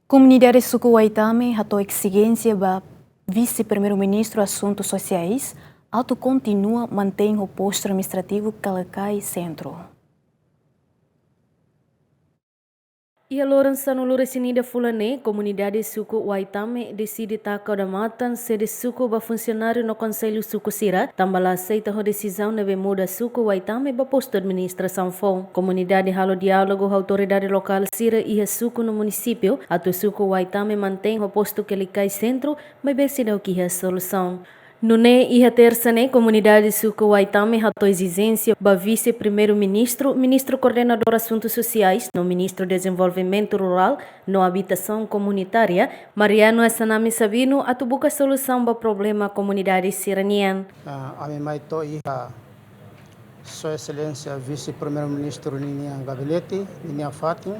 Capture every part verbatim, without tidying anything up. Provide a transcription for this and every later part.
Komunidade suku Waitame hato'o ezijénsia ba Vise-Primeiru-Ministru Asuntu Sosiais atu kontinua mantein ho postu administrativu Kalikai Sentru. Iha loron sanulu-resin-ida fulan ne'e, komunidade suku Waitame deside taka odamatan sede suku ba funsionáriu no konsellu suku sira, tanba la aseita ho desizaun ne'ebé muda suku Waitame ba postu administrasaun foun. Komunidade halo diálogu ho autoridade lokál sira iha suku no munisípiu, atu suku Waitame mantein ho postu Kalikai Sentru, maibé seidauk iha solusaun. Nune'e iha tersa ne'e, komunidade suku Waitame hato'o ezijénsia ba Vise-Primeiru-Ministru, Ministru Koordenadór Asuntu Sosiais no Ministru Dezenvolvimentu Rurál no Abitasaun Komunitária, Mariano Assanami Sabino, atu buka solusaun ba problema komunidade sira-nian. Ah, ami mai to'o iha Sua Exelénsia Vise-Primeiru-Ministru ninia gabinete, ninia fatin,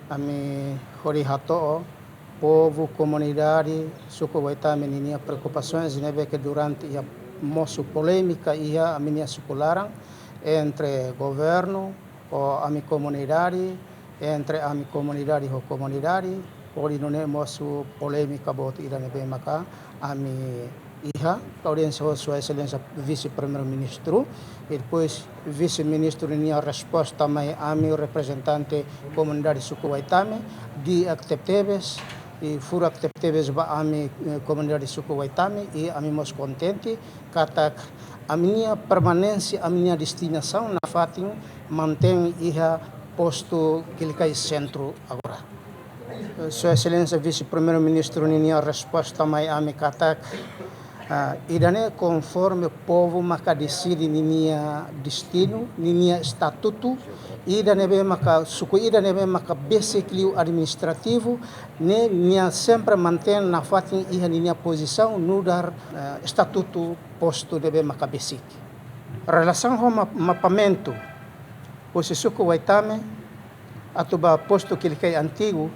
ami hodi hato'o povu, komunidade suku Waitame ninia preokupasaun, ne'ebé ke durante iha mosu polémika iha ami-nia suku laran entre governu ho ami komunidade, entre ami komunidade ho komunidade, hodi nune'e mosu polémika boot ida ne'ebé maka ami iha audiénsia ho Sua Exelénsia Vise-Primeiru-Ministru, i depois Vise-Ministru ninia resposta mai ami reprezentante komunidade suku Waitame, di'ak tebetebes, i furak tebetebes ba ami, eh, komunidade suku Waitame, i ami mós kontente katak ami-nia permanénsia, ami-nia destinasaun nafatin mantein iha postu Kalikai Sentru agora. Sua Exelénsia Vise-Primeiru-Ministru ninia resposta mai ami katak, ah, ida-ne'e konforme povu maka deside ninia destinu, ninia estatutu, ida ne'ebé maka, suku ida ne'ebé maka besik liu administrativu, ne'e nia sempre mantein nafatin iha ninia pozisaun nu'udar, eh, estatutu postu ne'ebé maka besik. Relasaun ho ma-, mapamentu husi suku Waitame atu ba postu Kalikai antigu,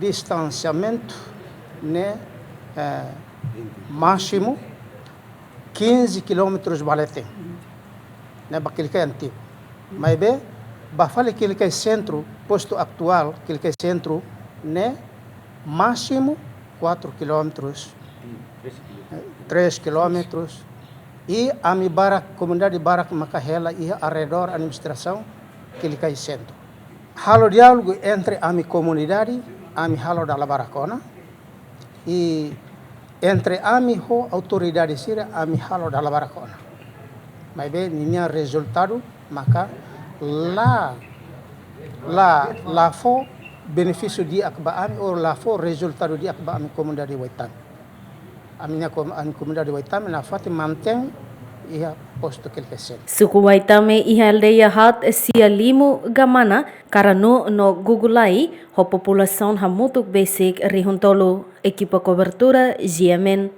distansiamentu ne'e, eh, másimu quinze quilómetros ba leten, ne'e ba Kalikai antigu. Maibé ba fali Kalikai Sentru, postu atuál Kalikai Sentru ne'e másimu quatro quilómetros, eh, três quilómetros. I ami barak, komunidade barak maka hela iha arredór administrasaun Kalikai Sentru. Halo diálogu entre ami komunidade, ami halo dala barak ona. I entre ami ho autoridade sira, ami halo dala barak ona. Maibé ninia rezultadu maka la, la, la fó benefísiu di'ak ba ami, ou la fó rezultadu di'ak ba ami komunidade Waitame. Ami-nia kom-, ami komunidade Waitame nafatin mantein iha postu Kalikai Sentru. Suku Waitame iha aldeia haat Sia Limu, Gamana, Karanu no Gugulai, ho populasaun hamutuk besik rihun tolu. Ekipa kobertura, G M N.